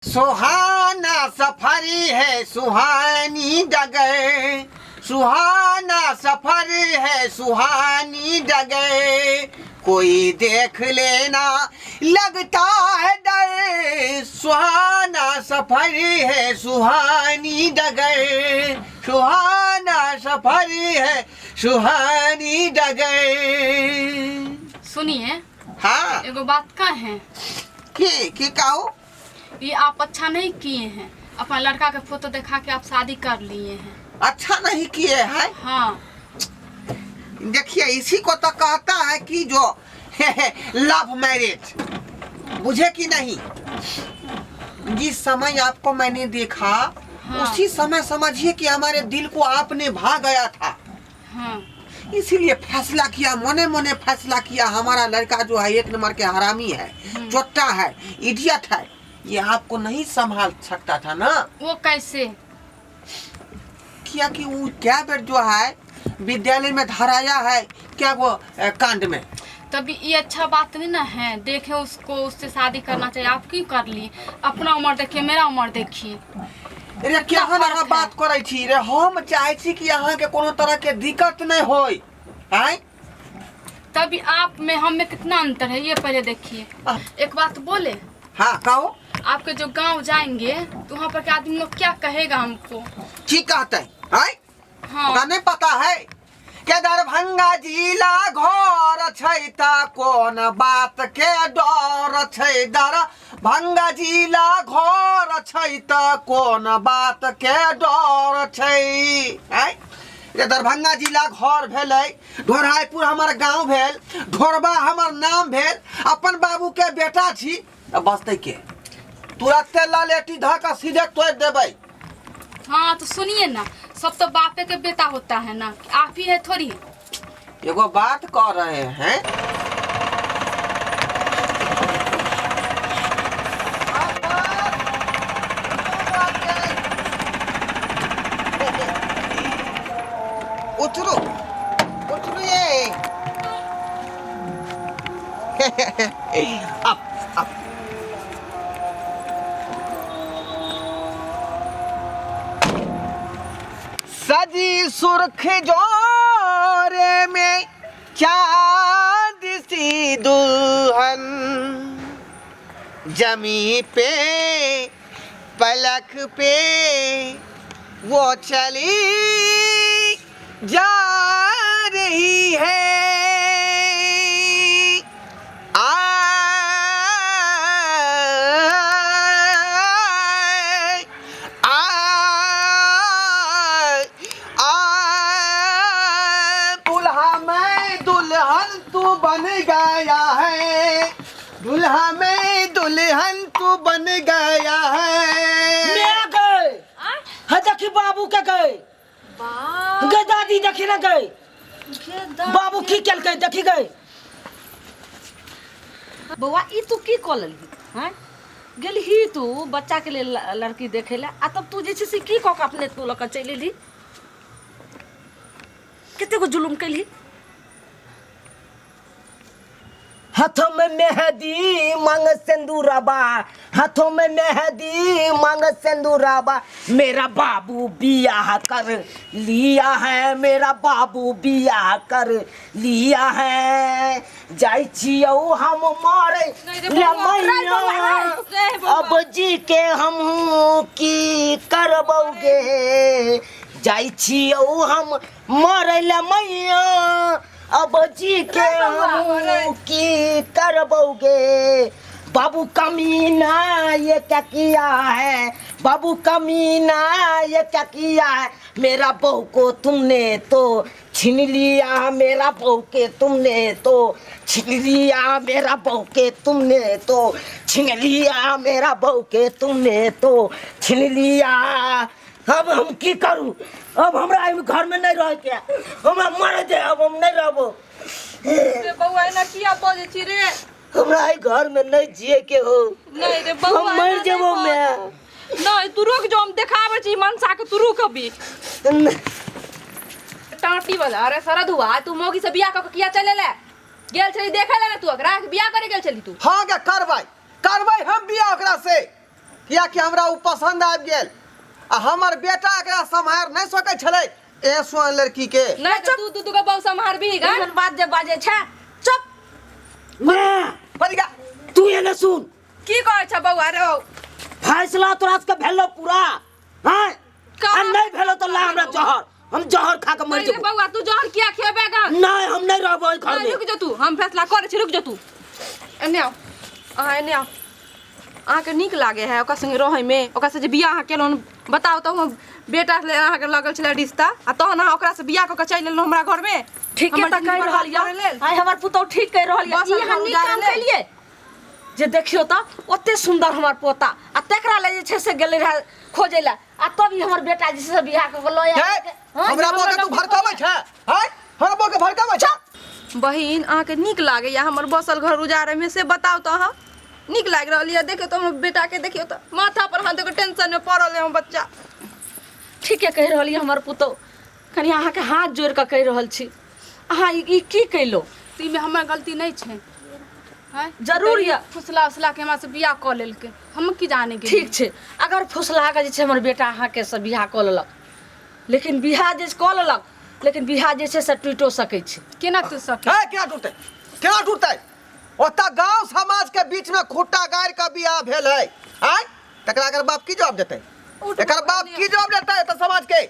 सुहाना सफर है सुहानी डगर, सुहाना सफर है सुहानी डगर, कोई देख लेना लगता है डर, सुहाना सफर है सुहानी डगर, सुहाना सफर है सुहानी डगर। सुनिए। हाँ। एगो बात का है। की की कहू? ये आप अच्छा नहीं किए हैं, अपना लड़का के फोटो दिखा के आप शादी कर लिए हैं। अच्छा नहीं किए हैं? हाँ। देखिए, इसी को तो कहता है कि जो लव मैरिज, बुझे कि नहीं? जिस समय आपको मैंने देखा, हाँ। उसी समय समझिए कि हमारे दिल को आपने भा गया था। हाँ। इसीलिए फैसला किया, मने मने फैसला किया, हमारा लड़का जो है एक नंबर के हरामी है, चोट्टा है, इडियट है, ये आपको नहीं संभाल सकता था ना। वो कैसे? किया कि वो क्या बेर जो है विद्यालय में धराया है क्या वो कांड में। तभी ये अच्छा बात नहीं ना है। देखे उसको, उससे शादी करना चाहिए, आप क्यों कर लिए? अपना उम्र देखिए, मेरा उम्र देखिए। रे केहन फर्क अहाँ है? बात करै छी रे? हम चाहै छी कि अहाँके कोनो तरह के दिक्कत नहीं होय। आँय? तभी आप में हम में कितना अंतर है, ये पहले देखिए। एक बात बोले? हाँ, कहो। आपके जो गांव जाएंगे तो वहाँ पर के आदमी लोग क्या कहेगा हमको? की कहते? आँय? हाँ। ओकरा नहीं पता है के दरभंगा जिला घर छै त कोन बात के डर छै, दरभंगा जिला घर छै त कोन बात के डर छै। आँय? जे दरभंगा जिला घर भेलै, ढोरायपुर हमर गाँव भेल, ढोरबा हमर नाम भेल, अपन बाबू के बेटा छी त बसतै के? तुरते ललेटी धऽ कऽ सीधे तोड़ि देबै। हाँ तो सुनिए ना, सब तो बापे के बेटा होता है ना, आप ही है थोड़ी। एगो बात कह रहे हैं। उतरो उतरो ये अब अब सजी सुर्ख जोरे में चांद सी दुल्हन, जमी पे पलक पे वो चली जा रही है। आ आ आ दुल्हा मैं दुल्हन तू बन गया है, दुल्हा मैं दुल्हन तू बन गया है। मैं गए है, देखी बाबू के गए, गए दादी, देखी ना गए बाबू की केलकै, देखी गए। बौआ, ई तू की कऽ लेलही? हँ, गेलही तू बच्चाके लेल लड़की देखै लए आ तब तू जे छै से की कऽ कऽ अपने तू लऽ कऽ चलि एलही? कतेक जुलुम केलही? हाथों में मेहंदी मांग सिंदूरबा, हाथों में मेहंदी मांग सिंदूरबा, मेरा बाबू बियाह कर लिया है, मेरा बाबू बियाह कर लिया है। जाइ छियौ हम मरे मैया, अब जी के हमहूँ की करबौगे? जाइ छियौ हम मरे मैया, अब जी के हमहूँ की करबौगे? बाबू कमीना ये क्या किया है, बाबू कमीना ये क्या किया है? मेरा बहू को तुमने तो छीन लिया, मेरा बहू के तुमने तो छीन लिया, मेरा बहू के तुमने तो छीन लिया, मेरा बहू के तुमने तो छीन लिया। अब हम की करू? अब हमरा एहिमे घर में नहीं रह के, हमरा मर दे, अब हम नहीं रहबो। रे बौआ, एना किया बजै छी रे? हमरा एहि घर में नहीं जिए के हो। नहीं रे बौआ, हम मर एना जेबो। नहि मैं बज। नहीं, तू रुक जो, हम देखाबै छी मनसा के, तू रुक अभी। टाँटी वाला, अरे शरद हुआ, तू मौगी से बियाह कऽ के किया चले ले गेल छली देखै ले? तू ओकरा बियाह करे गेल छली तू? हाँ गे, करबै करबै हम बियाह ओकरा से। कियाकि हमरा ओ पसन्द आबि गेल आ हमर बेटा एकरा सम्हारि नहि सकै छलै ए सोन लड़की के। नहीं तो तू दू दू गो बहू सम्हारबी गा। एहन बात जे बाजै छै, चुप। मैं बलिगा तू एने सुन। की कहै छ बौआ रे? फैसला तोरा सबके भेलो पूरा हैं? आ नहीं भेलो तो ला हमरा जहर, हम जहर खा के मर नहीं रे जेबो। बौआ, तू जहर किया खेबे गा? नहीं, हम नहीं रहबो एहि घर नहीं, में। रुक जो तू, हम फैसला करे छी, रुक जो तू। एने आओ, अहाँ एने आओ। अहाँके नीक लागे है ओकरा संगे रहै में? ओकरा से जे बियाह अहाँ केलहुँ, बताउ तऽ हमर बेटा ले अहाँके लगल छलै रिश्ता आ तहन अहाँ ओकरा से बियाह कऽ के चलि एलहुँ हमरा घरमे? ठीके हमर तऽ जिंदगी कहि रहल बर्बाद करै यऽ लेल। आइ हमर पुतहु ठीक कहि रहल यऽ। बस ई अहाँ हम नीक उजाड़ै काम लेल। केलियै जे देखियौ तऽ ओते सुन्दर हमर पोता आ तेकरा ले जे छै से गेलै रहए खोजै लए आ तब ई हमर बेटा जे छै से बियाह कऽ के लऽ आयल। हे, हमरा बौआ के तू भड़काबै छै? हैं, हमरा बौआ के भड़काबै छै? बहिन, अहाँके नीक लागैया हमर बसल घर उजाड़ैमे, से बताउ तऽ अहाँ? नीक लागि रहल यऽ? देखियौ तऽ हमर बेटाके, देखियौ तऽ माथा पर हाथ दऽ कऽ टेंशनमे पड़ल यऽ हमर बच्चा। ठीके कहि रहल यऽ हमर पुतहु। कनि अहाँके हाथ जोड़ि कऽ कहि रहल छी, अहाँ ई की कयलहुँ? तऽ एहिमे हमर गलती नहि छै? आँय? जरूर यऽ। फुसला उसला के हमरा से बियाह कऽ लेलकै, हम की जाने गेलियै। ठीक छै, अगर फुसला कऽ जे छै हमर बेटा अहाँके से बियाह कऽ लेलक, लेकिन बियाह जे कऽ लेलक, लेकिन बियाह जे छै से टूटिओ सकै छै। केना टूटि सकै? हे, केना टूटतै? केना टूटतै? ओतऽ गांव समाज के बीच में खुट्टा गाड़ि के बियाह भेल है। आय, तकरा एकर बाप की जवाब देतै? उठ। एकर बाप की जवाब देतै एतऽ समाज के?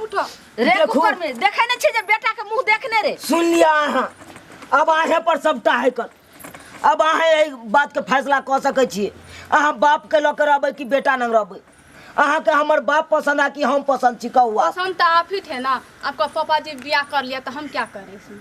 उठो। रे। देखू। कुकर में देखै नहि छै जे बेटा के मुंह देखने रे। सुन लिया अहाँ, अब अहें पर सबटा है कर। अब अहें एहि बात के फैसला कऽ सकै छियै, अहाँ बाप के लऽ के रहबै कि बेटा नंग रहबै? अहाँके हमर बाप पसंद आ कि हम पसंद छी, कहू आप। पसंद तो आप ही थे ना, आपका पापा जी बियाह कर लिया तो हम क्या करें इसमें?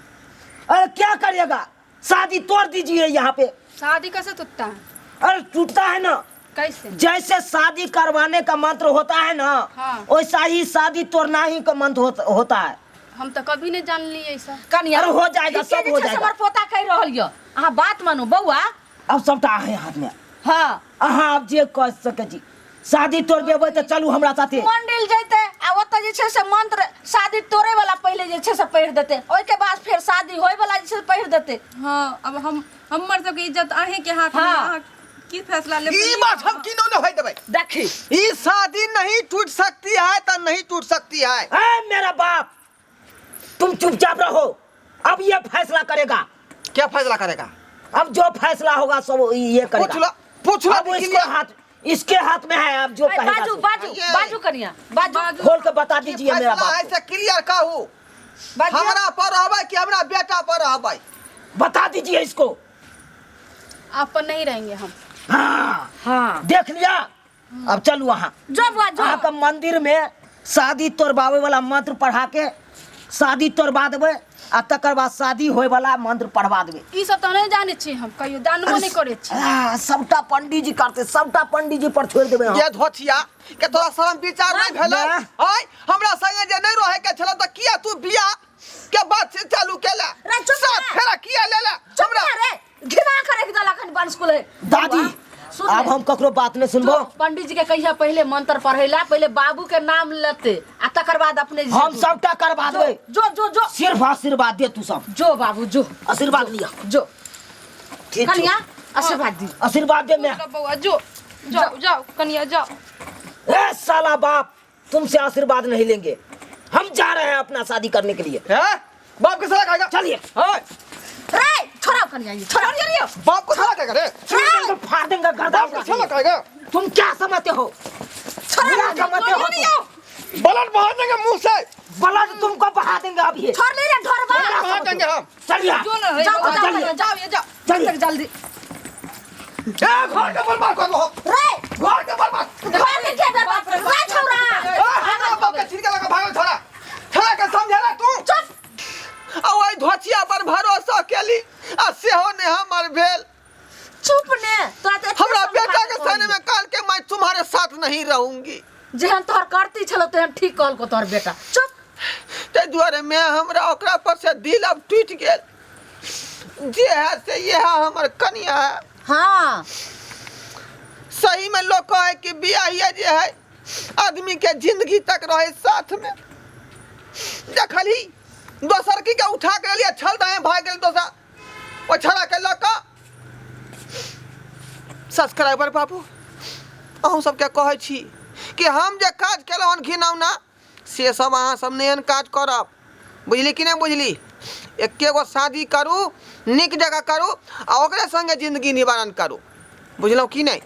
अरे क्या करिएगा, शादी तोड़ दीजिए यहाँ पे। शादी कैसे टूटता है? अरे टूटता है ना। कैसे? जैसे शादी करवाने का मंत्र होता है ना, हाँ। वैसा ही शादी तोड़ना ही का मंत्र होता है। हम तो कभी नहीं जान लिए ऐसा। कनिया अरे हो जाएगा, ठीके सब जे हो छै से जाएगा। हमर पोता कहि रहल यऽ, अहाँ बात मानू बौआ। अब सबटा अहें हाथ में। हाँ। अहाँ अब जे कह सकै छी, शादी तोड़ देबै तऽ चलू हमरा साथे। मंडिल जैते आ ओतऽ जे छै से मंत्र शादी तोड़े वाला पहिले जे छै से पढ़ि देते, ओहिके बाद फेर शादी होय वाला जे छै से पढ़ि देते। हाँ, अब हम हमर सबके इज्जत अहें के हाथ में। हाँ। अहाँ की फैसला लेबै? ई बात हम किनो नहीं होय देबै। देखी, ई शादी नहीं टूट सकती है तो नहीं टूट सकती है। ए मेरा बाप, तुम चुपचाप रहो, अब ये फैसला करेगा। क्या फैसला करेगा? अब जो फैसला होगा सब ये करेगा। पूछ लो, पूछ लो। अब इसके हाथ, इसके हाथ में है, अब जो ए, कहेगा बाजू सो। बाजू। ये। बाजू कनिया, बाजू। खोल के बता दीजिए मेरा फैसला बाप को। ऐसे क्लियर कहू, बाजू। हमरा पर रहबै कि हमरा बेटा पर रहबै? बता दीजिए इसको। आप पर नहीं रहेंगे हम। हाँ। हाँ। देख लिया, अब चलू वहाँ। जो बुआ जो। अहाँके मंदिर में शादी तोड़बावे वाला मंत्र पढ़ा के शादी तोड़बा देबै आ तकर बाद शादी होय वाला मंत्र पढ़वा देबै। ई सब तो नहीं जाने छी हम, कहियो जानबो नहीं करे छी। आ, सबटा पंडीजी करते, सबटा पंडीजी पर छोड़ देबै हम। ये धोथिया के तोरा शरम विचार नहीं भेलै? ना। आय, हमरा संगे जे नहीं रहे के छल त किया तू बियाह के बात से चालू केला? रे, चुप साथ रे। फेरा किया लेला? चुप हमरा ना रे, घिना करे के दला खन बंस कुल है। दादी, सुन अब ले। हम ककरो बात नहीं सुनबो। जो पंडित जी के कहिया पहिले मंत्र पढ़ैला, पहिले बाबू के नाम लेते आ तकर बाद अपने जे हम सबटा करवा जो देबै। जो जो जो सिर्फ आशीर्वाद दे तू सब। जो बाबू जो। आशीर्वाद लिया। जो। ठीक छौ। कनिया आशीर्वाद दी। आशीर्वाद दे मैं। बौआ जो, जाओ जाओ कनिया जाओ। ए साला बाप, तुमसे आशीर्वाद नहीं लेंगे, हम जा रहे हैं अपना शादी करने के लिए। हैं? बाप के साला खाएगा। चलिए। हाँ। रे छोड़ाओ कनिया जी, छोड़ाओ। बाप को साला खाएगा रे। देंगे, फाड़ देंगे गर्दन बाप को साला खाएगा। तुम क्या समझते हो? छोड़ाओ। क्या समझते हो तुम? बलट बहा देंगे मुंह से। बलट तुमको बहा देंगे अभी। छोड़ ले रे ढोरबा। बलट बहा देंगे हम। चलिए। जो ना रे जाओ, बौआ, जाओ, जाओ, कनिया, जाओ ये जाओ। चलिए। जल्दी। ए घर के बर्बाद कर दो। रे घर के बर्बाद। घर के के बर्बाद रे छौरा। ए, हमरा बाप के छिड़के लगा भागल छोड़ा। छोड़ा के समझेला तू। चुप। आ ओहि धोचिया पर भरोसा केली आ सेहो ने हमर भेल। चुप ने तोरा तऽ एते हमरा समझा बेटा के के संग में काल के मैं तुम्हारे साथ नहीं रहूंगी। जेहन तोहर करती छलो तेहन ठीक कहलको तोहर बेटा। चुप। ताहि दुआरे मैं हमरा ओकरा पर से दिल अब टूटि गेल। जे है से ये है हमर कनिया है। हाँ। सही में लोग कहे कि बियाह जे है आदमी के जिंदगी तक रहे साथ में। देखलही दोसर की के उठा के लिए छल दहे भाग गेल दोसर ओ छड़ा के लऽ कऽ। सब्सक्राइबर बाबू, अहूँ सबके कहै छी कि हम जे काज केलहुँ हन घिनौना से सब अहाँ सब नहि एहन काज करब बुझली कि नहि बुझली एके गो शादी करू नीक जगह करू आ ओकरे संगे जिंदगी निवारण करू बुझलहुँ कि नहि।